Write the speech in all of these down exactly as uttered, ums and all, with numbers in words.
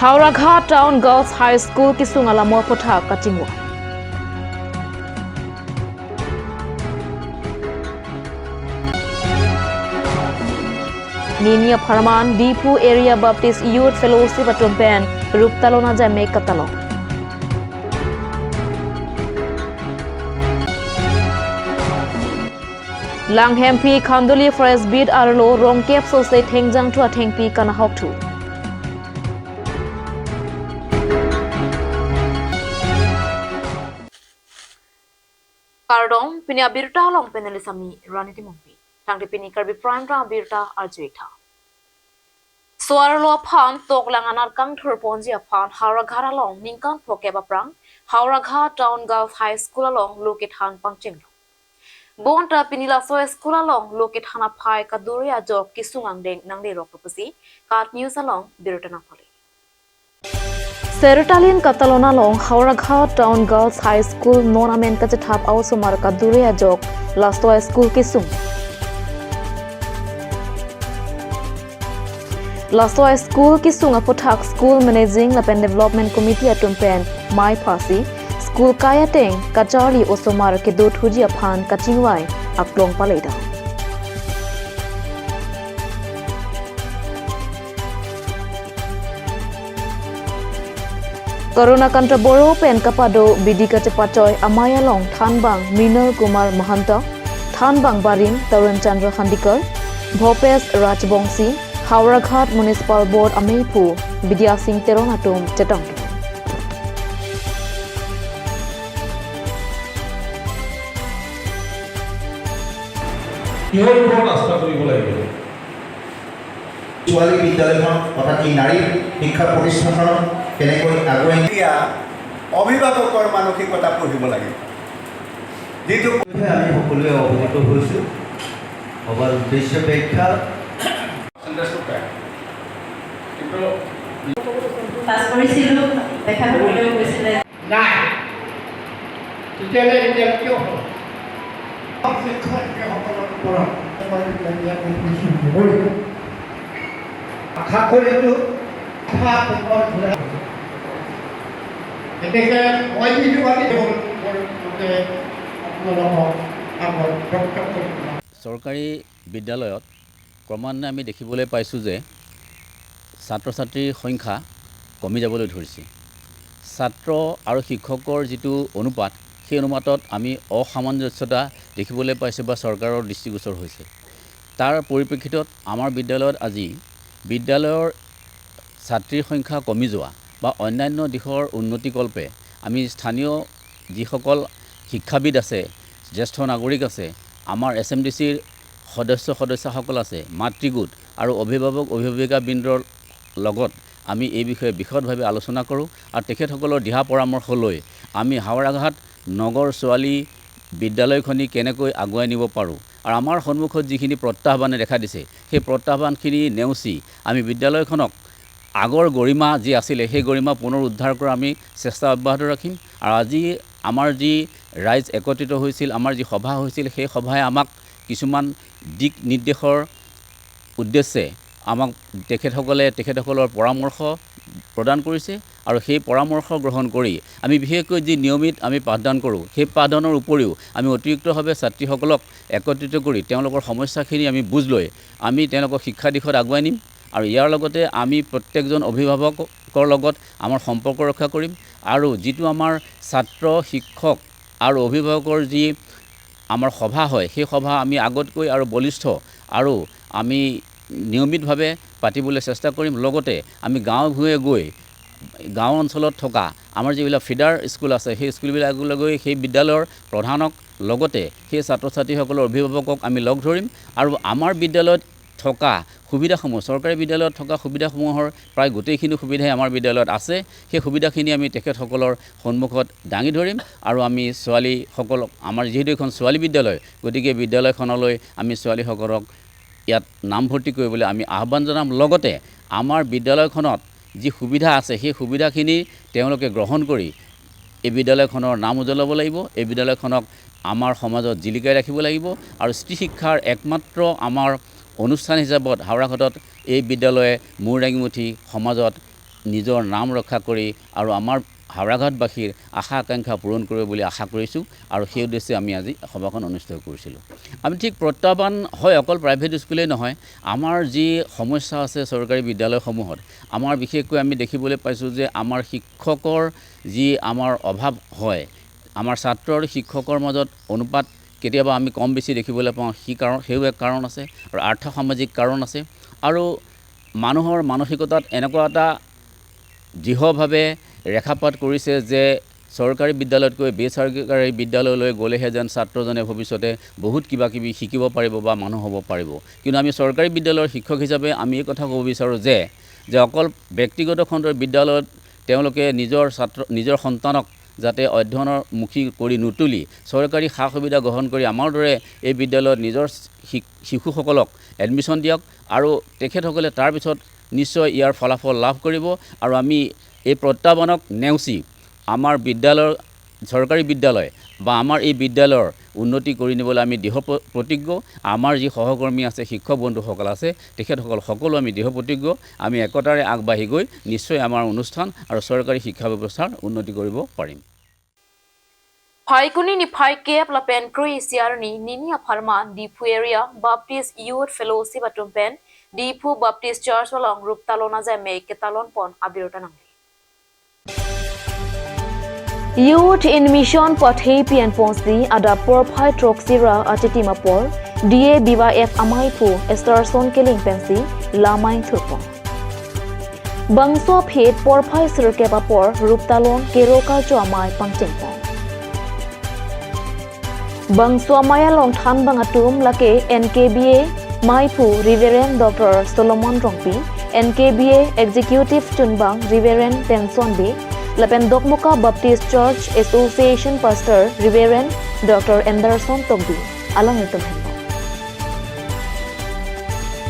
Howraghat Town Girls High School kesung alamo aphuthak kachingvai. Nini apharman Diphu Area Baptist Youth Fellowship atum pen ruptalon ajaimek katalon. Langhemphi Khanduli Forest Beat arlo rongkep sose thengjang thu athengpi kanahok thu. Kardom, pini abirta along panelist ami Rani Timungpi. Tangte pini Karbi Prime Time abirta arju-ik tha. So-arlo aphan toklang anat kangthur ponji aphan Howraghat along ningkan phokep aphrang Howraghat Town Girls High School along lo kethan pangchenglo. Bonta pini laso school along lo kethan aphai kadure ajok kesung angdeng nanglerok pusi KAT News along birta nangpale. Sertalin katalon along Howraghat Town Girls High School non amen kachethap a-osomar kadure ajok laso school kesung. Laso school kesung aphuthak school managing lapen development committee atum pen mei phasi, school kai ateng kacharli osomar kedo thuji aphan kachingvai aklong paledam. Karuna Kanta Boro pen kapado bidi kachepachoi amei along thanbang Mrinal Kumar Mahanta, thanbang barim Tarun Chandra Khandikar, Bhopesh Rajbongsi, Howraghat Municipal Board ameiphu Bidya Sing Teron atum chetong. কিহৰ ওপৰত আস্থা কৰিব লাগিব? ছোৱালী বিদ্যালয়খন অৰ্থাৎ এই নাৰী শিক্ষা প্ৰতিষ্ঠানখন কেনেকৈ আগুৱাই নিয়া অভিভাৱকৰ মানসিকতা পঢ়িব লাগিব। যিটো আমি সকলোৱে অৱগত হৈছোঁ, সভাৰ উদ্দেশ্য ব্যাখ্যা। পাছ কৰিছিলোঁ, দেখা কৰিবলৈও গৈছিলে। নাই। তেতিয়াহ'লে এতিয়া কিয় হ'ল? শিক্ষকসকলৰ ওপৰত মই এতিয়া ইয়াত কৈছোঁ, নকৰিব। আশা কৰিলোঁ, কথা পুনৰ ঘূৰাই আহিব। গতিকে মই যিটো ভাবি আপোনালোকক আগত ব্যক্ত কৰিম। চৰকাৰী বিদ্যালয়ত ক্ৰমান্বয়ে আমি দেখিবলৈ পাইছোঁ যে ছাত্ৰ-ছাত্ৰীৰ সংখ্যা কমি যাবলৈ ধৰিছে। ছাত্ৰ আৰু শিক্ষকৰ যিটো অনুপাত, সেই অনুপাতত আমি অসামঞ্জস্যতা দেখিবলৈ পাইছোঁ বা চৰকাৰৰ দৃষ্টিগোচৰ হৈছে। তাৰ পৰিপ্ৰেক্ষিতত আমাৰ বিদ্যালয়ত আজি বিদ্যালয়ৰ ছাত্ৰীৰ সংখ্যা কমি যোৱা বা অন্যান্য দিশৰ উন্নতিকল্পে আমি স্থানীয় যিসকল শিক্ষাবিদ আছে, জ্যেষ্ঠ নাগৰিক আছে, আমাৰ এছ এম ডি চিৰ সদস্য সদস্যাসকল আছে, মাতৃগোট আৰু অভিভাৱক অভিভাৱিকাবৃন্দৰ লগত আমি এই বিষয়ে বিশদভাৱে আলোচনা কৰোঁ আৰু তেখেতসকলৰ দিহা পৰামৰ্শ লৈ আমি হাওৰাঘাট নগৰ ছোৱালী বিদ্যালয়খনি কেনেকৈ আগুৱাই নিব পাৰোঁ আৰু আমাৰ সন্মুখত যিখিনি প্ৰত্যাহ্বানে দেখা দিছে, সেই প্ৰত্যাহ্বানখিনি নেওচি আমি বিদ্যালয়খনক আগৰ গৰিমা যি আছিলে, সেই গৰিমা পুনৰ উদ্ধাৰ কৰাৰ আমি চেষ্টা অব্যাহত ৰাখিম। আৰু আজি আমাৰ যি ৰাইজ একত্ৰিত হৈছিল, আমাৰ যি সভা হৈছিল, সেই সভাই আমাক কিছুমান দিক নিৰ্দেশৰ উদ্দেশ্যে আমাক তেখেতসকলে তেখেতসকলৰ পৰামৰ্শ প্ৰদান কৰিছে আৰু সেই পৰামৰ্শ গ্ৰহণ কৰি আমি বিশেষকৈ যি নিয়মিত আমি পাঠদান কৰোঁ, সেই পাঠদানৰ উপৰিও আমি অতিৰিক্তভাৱে ছাত্ৰীসকলক একত্ৰিত কৰি তেওঁলোকৰ সমস্যাখিনি আমি বুজ লৈ আমি তেওঁলোকক শিক্ষা দিশত আগুৱাই নিম। আৰু ইয়াৰ লগতে আমি প্ৰত্যেকজন অভিভাৱকৰ লগত আমাৰ সম্পৰ্ক ৰক্ষা কৰিম আৰু যিটো আমাৰ ছাত্ৰ, শিক্ষক আৰু অভিভাৱকৰ যি আমাৰ সভা হয়, সেই সভা আমি আগতকৈ আৰু বলিষ্ঠ আৰু আমি নিয়মিতভাৱে পাতিবলৈ চেষ্টা কৰিম। লগতে আমি গাঁৱে ভূঞে গৈ গাঁও অঞ্চলত থকা আমাৰ যিবিলাক ফিডাৰ স্কুল আছে, সেই স্কুলবিলাকলৈ গৈ সেই বিদ্যালয়ৰ প্ৰধানক লগতে সেই ছাত্ৰ-ছাত্ৰীসকলৰ অভিভাৱকক আমি লগ ধৰিম আৰু আমাৰ বিদ্যালয়ত থকা সুবিধাসমূহ, চৰকাৰী বিদ্যালয়ত থকা সুবিধাসমূহৰ প্ৰায় গোটেইখিনি সুবিধাই আমাৰ বিদ্যালয়ত আছে। সেই সুবিধাখিনি আমি তেখেতসকলৰ সন্মুখত দাঙি ধৰিম আৰু আমি ছোৱালীসকলক, আমাৰ যিহেতু এখন ছোৱালী বিদ্যালয়, গতিকে বিদ্যালয়খনলৈ আমি ছোৱালীসকলক ইয়াত নামভৰ্তি কৰিবলৈ আমি আহ্বান জনাম। লগতে আমাৰ বিদ্যালয়খনত যি সুবিধা আছে, সেই সুবিধাখিনি তেওঁলোকে গ্ৰহণ কৰি এই বিদ্যালয়খনৰ নাম উজ্বলাব লাগিব। এই বিদ্যালয়খনক আমাৰ সমাজত জিলিকাই ৰাখিব লাগিব আৰু স্ত্ৰী শিক্ষাৰ একমাত্ৰ আমাৰ অনুষ্ঠান হিচাপত হাওৰাঘাটত এই বিদ্যালয়ে মূৰ দাঙি উঠি সমাজত নিজৰ নাম ৰক্ষা কৰি আৰু আমাৰ হাওৰাঘাটবাসীৰ আশা আকাংক্ষা পূৰণ কৰিব বুলি আশা কৰিছোঁ আৰু সেই উদ্দেশ্যে আমি আজি সভাখন অনুষ্ঠিত কৰিছিলোঁ। আমি ঠিক প্ৰত্যাহ্বান হয় অকল প্ৰাইভেট স্কুলেই নহয়, আমাৰ যি সমস্যা আছে চৰকাৰী বিদ্যালয়সমূহত, আমাৰ বিশেষকৈ আমি দেখিবলৈ পাইছোঁ যে আমাৰ শিক্ষকৰ যি আমাৰ অভাৱ হয়, আমাৰ ছাত্ৰ আৰু শিক্ষকৰ মাজত অনুপাত কেতিয়াবা আমি কম বেছি দেখিবলৈ পাওঁ, সি কাৰণ, সেইও এক কাৰণ আছে আৰু আৰ্থ সামাজিক কাৰণ আছে আৰু মানুহৰ মানসিকতাত এনেকুৱা এটা দৃঢ়ভাৱে ৰেখাপাত কৰিছে যে চৰকাৰী বিদ্যালয়তকৈ বেচৰকাৰী বিদ্যালয়লৈ গ'লেহে যেন ছাত্ৰজনে ভৱিষ্যতে বহুত কিবা কিবি শিকিব পাৰিব বা মানুহ হ'ব পাৰিব। কিন্তু আমি চৰকাৰী বিদ্যালয়ৰ শিক্ষক হিচাপে আমি এই কথা ক'ব বিচাৰোঁ যে, যে অকল ব্যক্তিগত খণ্ডৰ বিদ্যালয়ত তেওঁলোকে নিজৰ ছাত্ৰ, নিজৰ সন্তানক যাতে অধ্যয়নৰ মুখী কৰি নুতুলি চৰকাৰী সা সুবিধা গ্ৰহণ কৰি আমাৰ দৰে এই বিদ্যালয়ত নিজৰ শি-, শিশুসকলক এডমিশ্যন দিয়ক আৰু তেখেতসকলে তাৰ পিছত নিশ্চয় ইয়াৰ ফলাফল লাভ কৰিব। আৰু আমি এই প্ৰত্যাহ্বানক নেওচি আমাৰ বিদ্যালয়ৰ, চৰকাৰী বিদ্যালয় বা আমাৰ এই বিদ্যালয়ৰ উন্নতি কৰি নিবলৈ আমি দৃঢ় প্ৰ-, প্ৰতিজ্ঞ। আমাৰ যি সহকৰ্মী আছে, শিক্ষক বন্ধুসকল আছে, তেখেতসকল সকলো আমি দৃঢ় প্ৰতিজ্ঞ। আমি একতাৰে আগবাঢ়ি গৈ নিশ্চয় আমাৰ অনুষ্ঠান আৰু চৰকাৰী শিক্ষা ব্যৱস্থাৰ উন্নতি কৰিব পাৰিম। Phaikuni niphai kep lapen kre-isi arni nini apharman Diphu Area Baptist Youth Fellowship atum pen Diphu Baptist Church along ruptalon ajaimek ketalon pon abirta nangli. Youth in Mission pathai pi-en ponsi adap porphai throksi ra achitim apor D A B Y F amaiphu Esterson Killing pensi lamai thurpon. Bangso aphi porphai sirkep apor ruptalon kero karcho amei pangchengpon. Bangso amei along thanbang atum lake N K B A maiphu Reverend Doctor Solomon Rongpi, N K B A Executive chunbang Reverend Tenson Bey, lapen Dokmoka Baptist Church Association Pastor Reverend Doctor Anderson Tokbi, alanglitum henlo.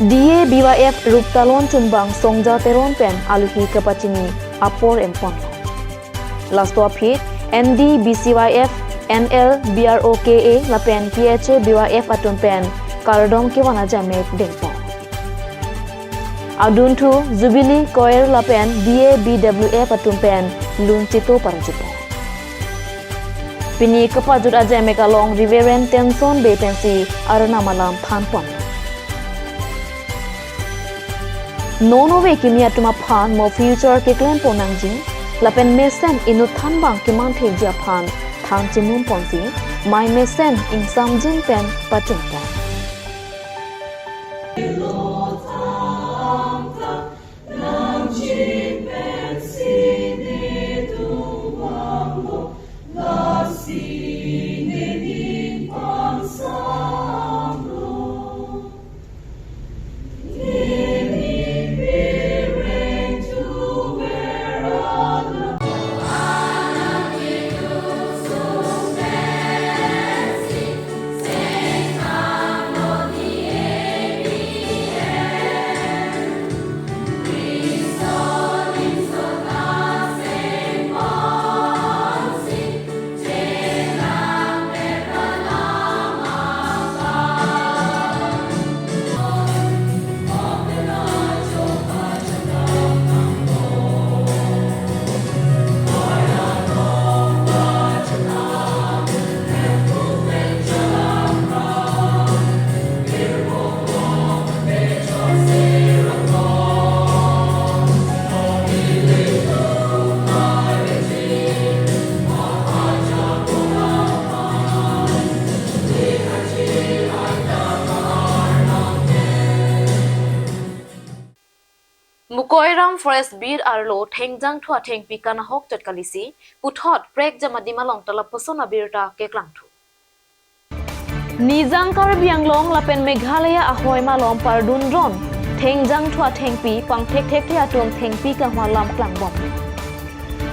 D A B Y F ruptalon chunbang Songja Teron pen alohi kapachini apor enponlo. Laso aphi N D B C Y F, N L B R O K A lapen P H A B Y F atum pen kardom kevan ajaimek dengpon. Adunthu Jubilee Choir lapen D A B W F atum pen lun chito parjupon. Pini kapajut ajaimek along Reverend Tenson Bey pensi arnam alam thanpon. Non ove kimi atum aphan mo future keklempon nangji, lapen mesen inut thanbang keman thekji aphan than chimum ponsi, mei mesen ingsamjin pen pachunpon. Mukoiram Forest Beat arlo thengjangthu athengpi kanahok chot kalisi, puthot prekjam adim along ta lapuson abirta keklangthu. Nijang Karbi Anglong lapen Meghalaya ahoi malom pardun ron thengjangthu athengpi pangthekthekthe atum thengpi kahwa alam klangbom.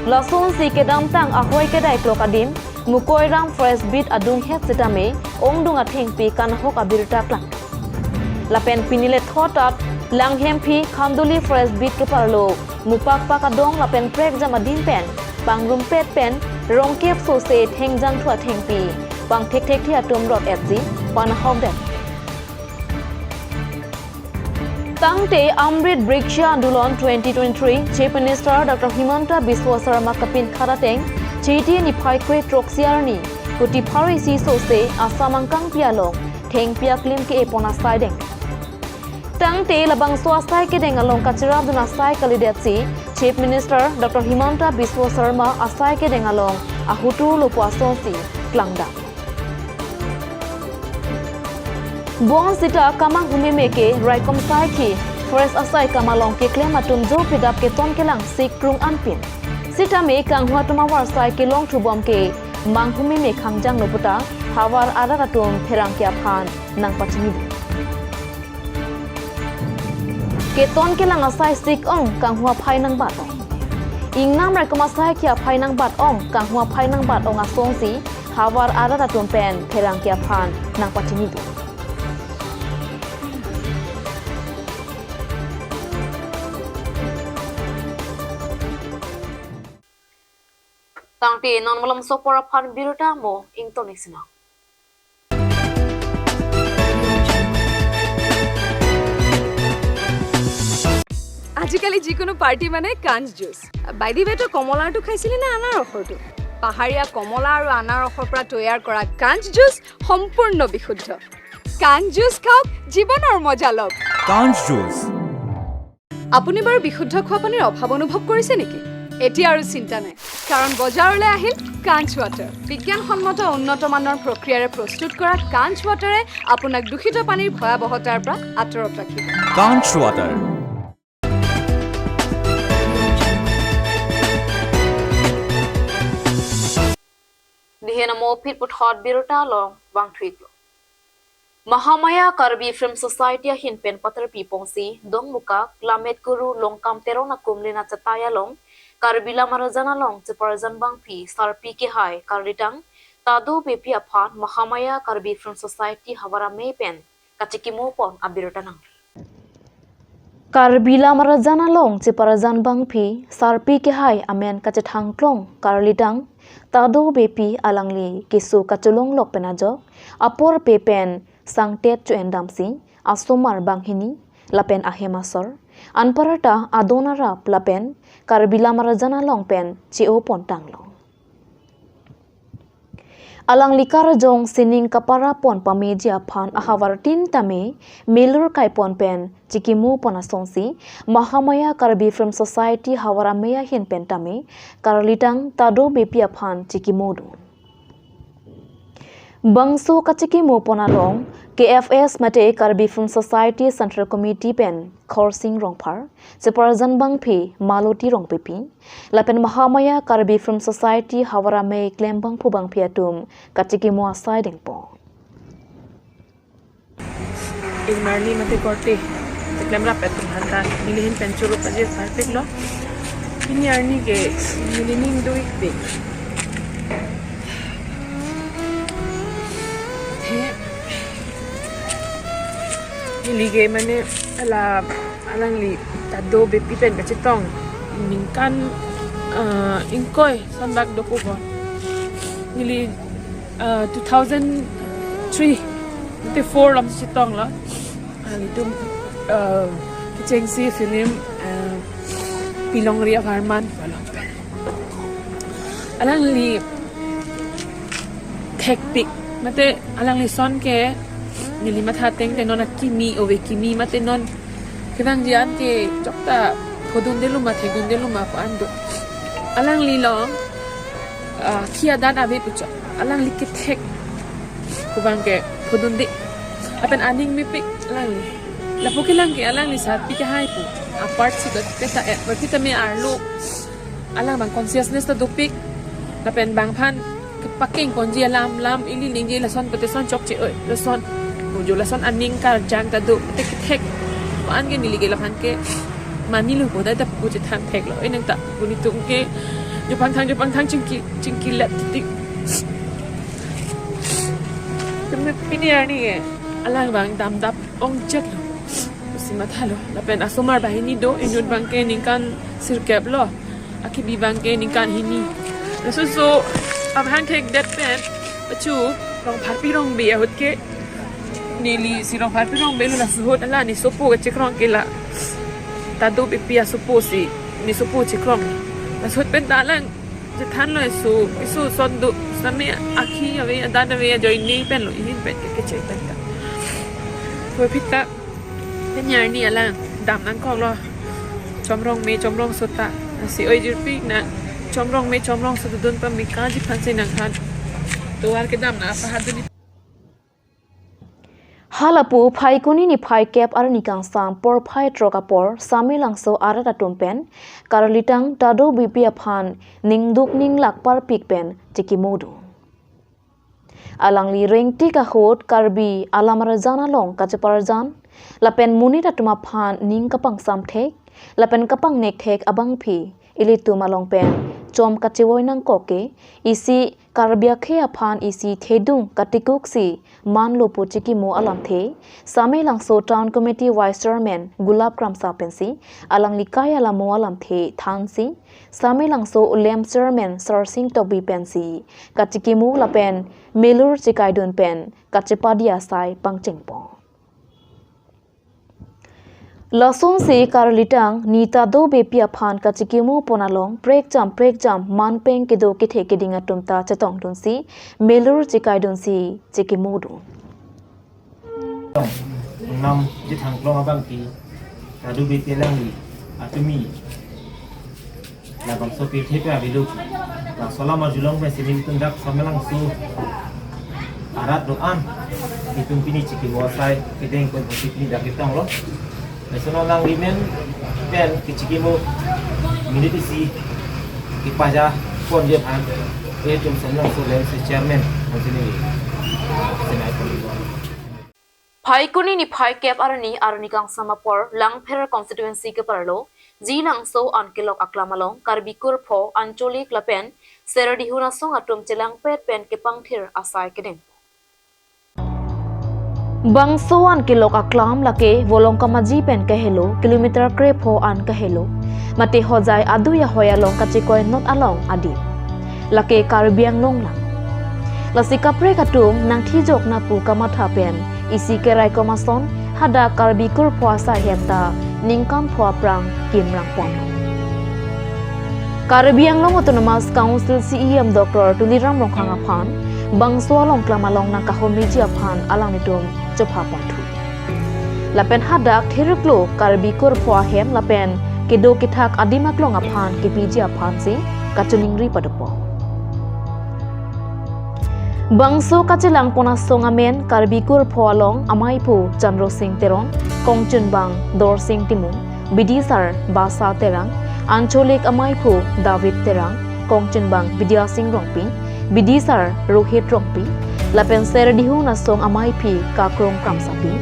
Lasonsi kedamtang ahoi kedai klok adim Mukoiram Forest Beat adunghet sitame ongdung athengpi kanahok abirta klang. Lapen pini le thot at Langhemphi Khanduli Forest Beat keparlo mupakpak adong lapen prekjam adim pen pangrumpet pen rongkep sose thengjangthu athengpi pangthekthekthe atum rot etsi panahokdet. Tangte Amrit Briksha Andolon twenty twenty-three Chief Minister Doctor Himanta Biswa Sarma kapinkhat ateng Chiti niphai kre throksi arni kuti pharo isi sose Assam angkangpi along thengpi aklim ke-e pon asai deng. Tangte labangso asai kedeng along kachirapdun asai kalidetsi Chief Minister Doctor Himanta Biswa Sarma asai kedeng along ahutu lopo asonsi klangdam. Bonsita kamang humeme ke raikom saikhi forest asai kam along keklem atum jo pedap keton kelang sik krung anpin. Sitame kanghu atum avar sai kelong thubom ke mang humeme khangjang lo puta havar arat atum pherangke aphan nangpachini. Keton kelang asai sik ong kanghu aphai nangbat ong. Ingnam raikom asaikhi aphai nangbat ong kanghu aphai nangbat ong asonsi havar arat atum pen pherangke aphan nangpachini. Tangte non malomso apor aphan birta mo ingtonik sinang. আজিকালি যিকোনো পাৰ্টি মানে কাঞ্চ juice. By the ৱে, তো কমলাৰটো খাইছিলে নে আনাৰসৰটো? পাহাৰীয়া কমলা আৰু আনাৰসৰ পৰা তৈয়াৰ কৰা কাঞ্চ জুচ সম্পূৰ্ণ বিশুদ্ধ। কাঞ্চ জুচ খাওক, জীৱনৰ মজা লওক। কাঞ্চ জুচ। আপুনি বাৰু বিশুদ্ধ খোৱা পানীৰ অভাৱ অনুভৱ কৰিছে নেকি? এতিয়া আৰু চিন্তা নাই, কাৰণ বজাৰলৈ আহিল কাঞ্চ ৱাটাৰ। বিজ্ঞানসন্মত উন্নত মানৰ প্ৰক্ৰিয়াৰে প্ৰস্তুত কৰা কাঞ্চ ৱাটাৰে আপোনাক দূষিত পানীৰ ভয়াৱহতাৰ পৰা আঁতৰত ৰাখিব। কাঞ্চ water. Dihen amo phit puthot birta along vangthuiklo. Mahamaya Karbi Film Society ahin pen patarpi ponsi Dongmukak Lammet Kuru Longkam Teron akumlin achatai along Karbi Lamarajan along cheparjan bangphi sarpi kehai karlitang Tado Beypi aphan Mahamaya Karbi Film Society havar amei pen kachikimo pon abirta nang. Karbi Lamarajan along cheparjan bangphi sarpi kehai amen kachethangklong karlitang Tado Beypi alangli keso kacholonglok pen ajok apor pe pen sangtet cho-endamsi asomar banghini lapen ahem asor anparta adon arap lapen Karbi Lamarajan along pen che-o pon tanglo. Alangli karjong sining kapara pon pameji aphan ahavar tin tame melur kai pon pen chikimo pon asonsi Mahamaya Karbi Film Society havar amei ahin pen tame karlitang Tado Beypi aphan chikimo dun. Bangso kachikimo pon along K F S mate Karbi Film Society Central Committee pen Khorsing Rongphar, cheparjan bangphi Maloti Rongpipi, lapen Mahamaya Karbi Film Society havar amei klembangphu bangphi atum kachikimo asai dengpo. Ingmarli mate korte, cheklem rap et hanta, nelihin pen choro paje sarpiklo. Pini arni ke, neli ning do-ik pik. The, neli ke mane ala alangli Tado Beypi pen kachetong ningkan, eh, ingkoi sonbak dopo bon. Neli, eh, two thousand three, twenty-four lam chetonglo. Alitum, eh, kechengsi film, eh, Pilongri Avarman along. Alangli thekpik mate alangli son ke neli matha ateng te non akimi ove kimi mate non kevangji an ke chokta phodunde loma thekdunde loma pu an do. Alangli long, ah, khi adan ave pu chok. Alangli kethek pu abang ke phodunde. Lapen aning mepik alangli. Lapu kelang ke alangli sarpi kehai pu. Apart si dot peta, eh, peta me arlo. Alang abang consciousness ta dopik, lapen bangphan kepakeng ponji alam lam ili ningje lason pete son chokche oi lason. Ujo lason aning karjang ta do te kethek. An ke neli ke laphan ke mani lo boda ta pu chethang theklo. Oi nang ta pu netum ke jopang thang jopang thang chingki chingki let titik. Tumi pini arni ke alang abang damdap ongchek lo. Si mathalo. Lapen asomar banghini do, inut abang ke ningkan sirkep lo. Akibi abang ke ningkan hini. Laso so, abang thekdet pen, pachu, Rongpharpi Rongbe ahut ke, Neli si Rongpharpi Rongbelu laso ahut ala ne sopo kachekrong ke la Tado Beypi asopo si ne sopo chekrong. Laso ahut pen ta alang chethan lo eso, eso son do same akhi ave, adan ave, ajoine pen lo, ihin pen ke keche pen ta. Puvoiphit ta pen arni alang dam nangkoklo. Chomrong me chomrongso ta. Si oi jirpi na chomrong me chomrongso dun pamika ji aphan si nangthan. Tovar kedam na apa hadun. Halapu Phaikuni niphai kep arni kangsam porphai throk apor Samelangso arat atum pen Karlitang Tado Beypi aphan ningduk ninglak parpik pen chekimo do. Alangli rengtik ahut Karbi alam arjan along kacheparjan lapen monit atum aphan ning kapangsam thek lapen kapangnek thek abangpi ilitum along pen chom kachevoi nangkok ke isi Karbi akhei aphan isi thedung katikuksi manlo pu chekimo alamthe Samelangso Town Committee Vice Chairman Gulab Kramsa pensi alangli kai alamo alamthe thansi Samelangso Ulem Chairman Sarsing Tokbi pensi kachekimo lapen melur chekaidun pen kachepadi asai pangchengpo. Lasonsi Karlitang ne Tado Beypi aphan kachekimo pon along prekjam prekjam manpeng kedo kethe keding atum ta chetongdunsi melur chekaidunsi chekimo dun. Nam jithang klong abangpi Tado Beypi alangli atumi labangso pirthe pe avelo. Laso alam arjulong pensi nelitum dak Samelangso arat do-an itum pini chekimo asai kedeng pen pusi pini dak ketonglo. Laso non alangli men pen kechekimo minute isi kepaja ponji aphan itum Samelangso Ulem si chairman pensi ne senai pon. Phaikuni niphai kep arni arni kangsam apor Langpher constituency keparlo Jilangso an kelok aklam along Karbi Kurpho Ancholik lapen Serdihun asong atum chelangpet pen kepangthir asai kedeng. Bangso an kelok aklam lake Volongkamaji pen kahelo kilometer krepho an kahelo. Mate Hojai adui ahoi along kachekoi not along adim. Lake Karbi Anglong lang. Lasi kaprek atum nangthijok nangpu kamatha pen isi kerai komason hadak Karbi Kurpho asai hem ta ningkan pho aphrang kimrang pon. Karbi Anglong Autonomous Council C E M Doctor Tuliram Ronghang aphan bangso along klam along nangkahomiji aphan alanglitum chopha ponthu. Lapen hadak thiriklo Karbi Kurpho ahem lapen kedo kethak adim aklong aphan kepiji aphansi kachiningri padopo. Bangso kachelang pon asong amen Karbi Kurpho along amaiphu Chandra Sing Teron, kongchunbang Dorsing Timung, bidisar Basa Terang, Ancholik amaiphu David Terang, kongchunbang Bidya Sing Rongpi, bidisar Rohit Rongpi, lapen Serdihun asong amaiphi Kakrong Kramsapi,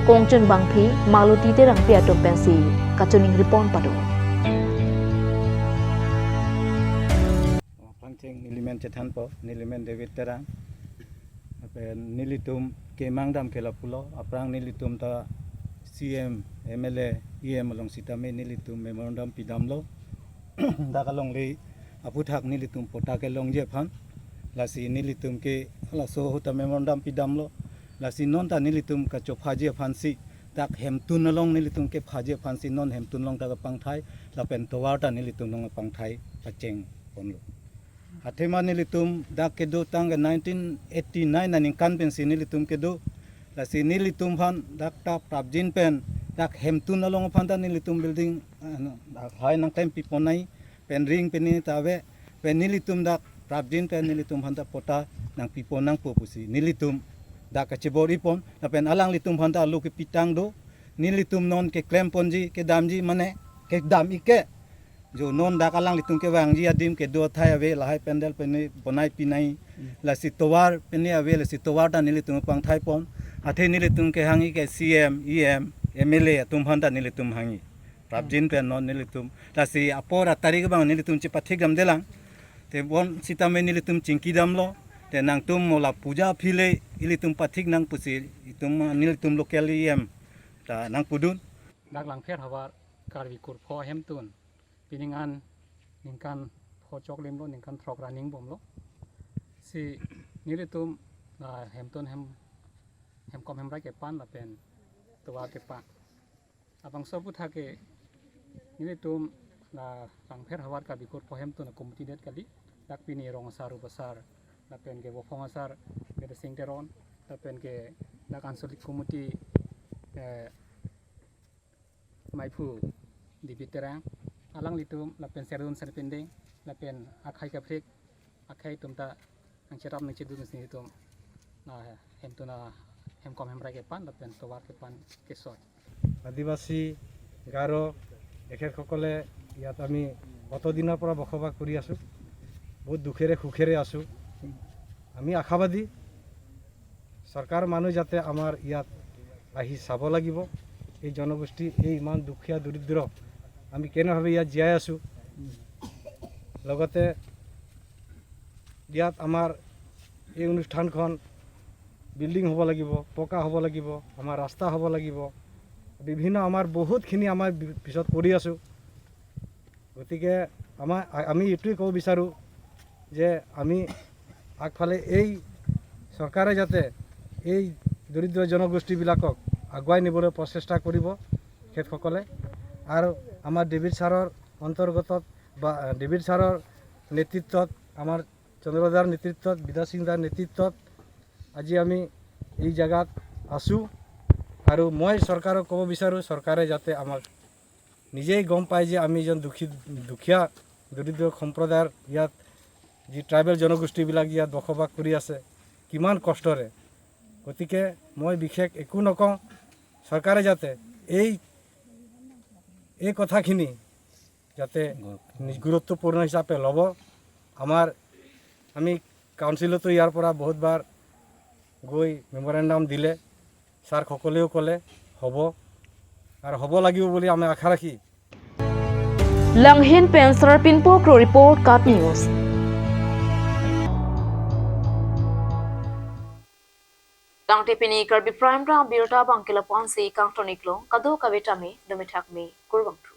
kongchunbangphi Maluti Terangpi atum pensi kachiningri pon pado. Aphrang cheng nelimen chethanpo, nelimen David Terang. Lapen nelitum kemang dam ke lapulo, aphrang nelitum ta C M, M L A, E M along sitame nelitum memorandum pidamlo. Dak alongle aphuthak nelitum patta kelongji aphan. Lasi nelitum ke laso ahut ta memorandum pidamlo. Lasi non ta nelitum kachophaji aphansi dak hemtun along nelitum kephaji aphansi non hemtun along ta kapangthai lapen tovar ta nelitum along kapangthai pacheng ponlo. Athema nelitum dak kedo tang ke nineteen eighty-nine aningkan pensi nelitum kedo. Lasi nelitum aphan dak ta prapjin pen dak hemtun along aphan ta nelitum building, ah, no, dak hai nangklem piponai pen ring pini ta ave pen nelitum dak prapjin pen nelitum aphan ta patta nangpipon nangpo pusi nelitum dak kachebor-i pon lapen alanglitum aphan ta alo kepitang do. Nelitum non keklem ponji kedamji mane kedam-ik ke jo non dak alanglitum kevangji adim kedo athai ave lahai pandal pene bonai pinai. Hmm. Lasi tovar pene ave lasi tovar ta nelitum pangthai pon. Athe nelitum kehang-i ke C M, E M, M L A atum aphan ta nelitum hang-i. Prapjin pen non nelitum. Lasi apor atarik abang nelitum chepathik damdelang. Te bonsitame nelitum chingki damlo. Te nangtum mo la puja aphi le ilitum pathik nang pusi itum nelitum local E M ta nangpudun. Dak Langpher havar Karbi Kurpho ahemtun pining an ningkan pho choklimlo, ningkan throk running bomlo. Si nelitum, ah, hemtun hem Hemkom Hemrai kepan lapen tovar kepan. Labangso aputhak ke nelitum la Langpher havar Karbi Kurpho Hemtun a-committee det kali. Dak pini rong asar, rup asar, lapen ke Vophong asar, Bidya Sing Teron, lapen ke dak Anchalik Committee, eh, maiphu David Terang, alanglitum lapen Serdun Serpindeng, lapen akhei kaprek, akhei atum ta nangcherap nangchedun si nelitum, ah, hemtun a-Hemkom Hemrai kepan lapen tovar kepan kesoi. আদিবাসী, গাৰো, এখেতসকলে ইয়াত আমি কত দিনৰ পৰা বসবাস কৰি আছোঁ। বহুত দুখেৰে সুখেৰে আছোঁ। আমি আশাবাদী চৰকাৰ মানুহ যাতে আমাৰ ইয়াত আহি চাব লাগিব। এই জনগোষ্ঠী, এই ইমান দুখীয়া দৰিদ্ৰ, আমি কেনেভাৱে ইয়াত জীয়াই আছোঁ। লগতে ইয়াত আমাৰ এই অনুষ্ঠানখন বিল্ডিং হ'ব লাগিব, পকা হ'ব লাগিব, আমাৰ ৰাস্তা হ'ব লাগিব, বিভিন্ন আমাৰ বহুতখিনি আমাৰ বি-, পিছত পৰি আছোঁ। গতিকে আমাৰ, আ-, আমি এইটোৱে ক'ব বিচাৰোঁ যে আমি আগফালে এই চৰকাৰে যাতে এই দৰিদ্ৰ জনগোষ্ঠীবিলাকক আগুৱাই নিবলৈ প্ৰচেষ্টা কৰিব তেখেতসকলে। আৰু আমাৰ ডেভিড ছাৰৰ অন্তৰ্গত বা ডেভিড ছাৰৰ নেতৃত্বত, আমাৰ চন্দ্ৰদাৰ নেতৃত্বত, বিদ্যা সিং দাৰ নেতৃত্বত আজি আমি এই জেগাত আছোঁ। আৰু মই চৰকাৰক ক'ব বিচাৰোঁ, চৰকাৰে যাতে আমাক নিজেই গম পায় যে আমি এজন দুখী, দুখীয়া দৰিদ্ৰ সম্প্ৰদায়ৰ ইয়াত যি ট্ৰাইবেল জনগোষ্ঠীবিলাক ইয়াত বসবাস কৰি আছে কিমান কষ্টৰে। গতিকে মই বিশেষ একো নকওঁ, চৰকাৰে যাতে এই, এই কথাখিনি যাতে নিজ গুৰুত্বপূৰ্ণ হিচাপে ল'ব। আমাৰ, আমি কাউন্সিলতো ইয়াৰ পৰা বহুতবাৰ গৈ মেমৰেণ্ডাম দিলে, ছাৰসকলেও ক'লে হ'ব আৰু হ'ব লাগিব বুলি আমি আশা ৰাখি Langhin pen Sarpinpo Kro report, KAT News. Tangte pini Karbi Prime Time abirta abang ke lapu-an si kangton-iklo, kadokave tame, dome thakme, kurvangthu.